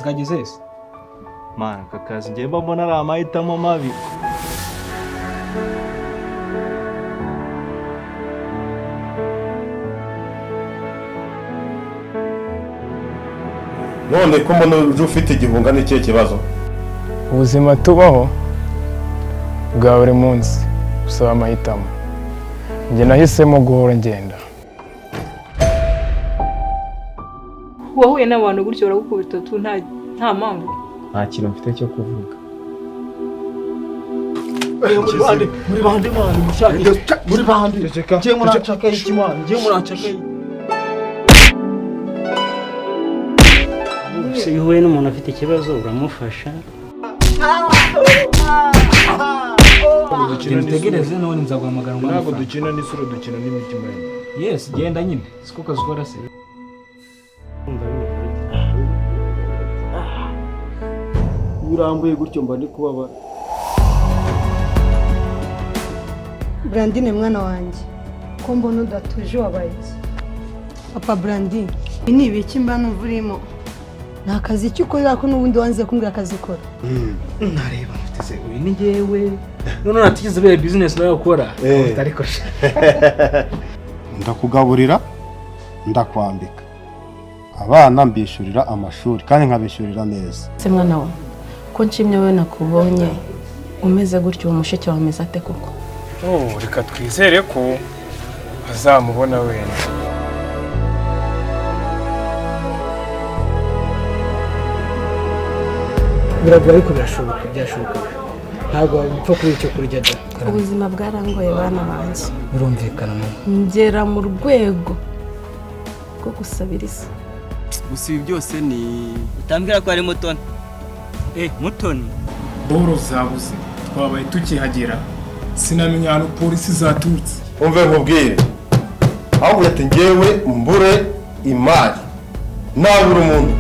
Kageze se? Man, aka kazi njye mba mbona ari amahitamo mabi. None ko mbona uje ufite igihunga, ni ikihe kibazo? Ubuzima tubaho bwa buri munsi busaba amahitamo. Njye nahisemo guhora ngenda. Wahuye n'abantu gutyo baragukubita tu nta mpamvu? Nta kintu mfite cyo kuvuga. Muri bande, muri bande, man, mushaka muri bande? Ngiye muranshaka iki, man? Ngiye muranshaka iki? Iyo uhuye n'umuntu afite ikibazo, uramufasha. Genda utegereze, none nzaguhamagara ngo Ntabwo amafaranga. dukina n'isura, dukina n'imitima ye. Yes, genda nyine, siko kazi ukora se? Kumva bimeze bite? Iyo urambuye gutyo mba ndi kubabara. Brandine, mwana wanjye, ko mbona udatuje, wabaye iki? Papa Brandine, ibi ni ibiki mba numva urimo? Ni akazi ki ukorera, ko n'ubundi wanze kumbwira akazi ukora? Nareba mfite se, uyu ni njyewe none natigeze bere business nawe ukora ariko sha. Ndakugaburira, ndakwambika, abana mbishyurira amashuri kandi nkabishyurira neza. Se mwana wa, ko nshimye wowe nakubonye umeze gutyo, uwo mushiki wawe ameze ate koko? Oh, reka twizere ko azamubona wenda. Biragoye ariko birashoboka, byashoboka. Ntabwo wapfa kubura icyo kurya da. Ubuzima bwarangoye, bana banjye. Birumvikana mama. Ngera mu rwego rwo gusabiriza. Gusa ibi byose ni Utambwira ko ari Mutoni? Mutoni. Boro zabuze, twabaye tukihagera sinamenya ahantu polisi zaturutse. Umve nkubwire, ahubwo ati ngewe mbure imari nabura umuntu.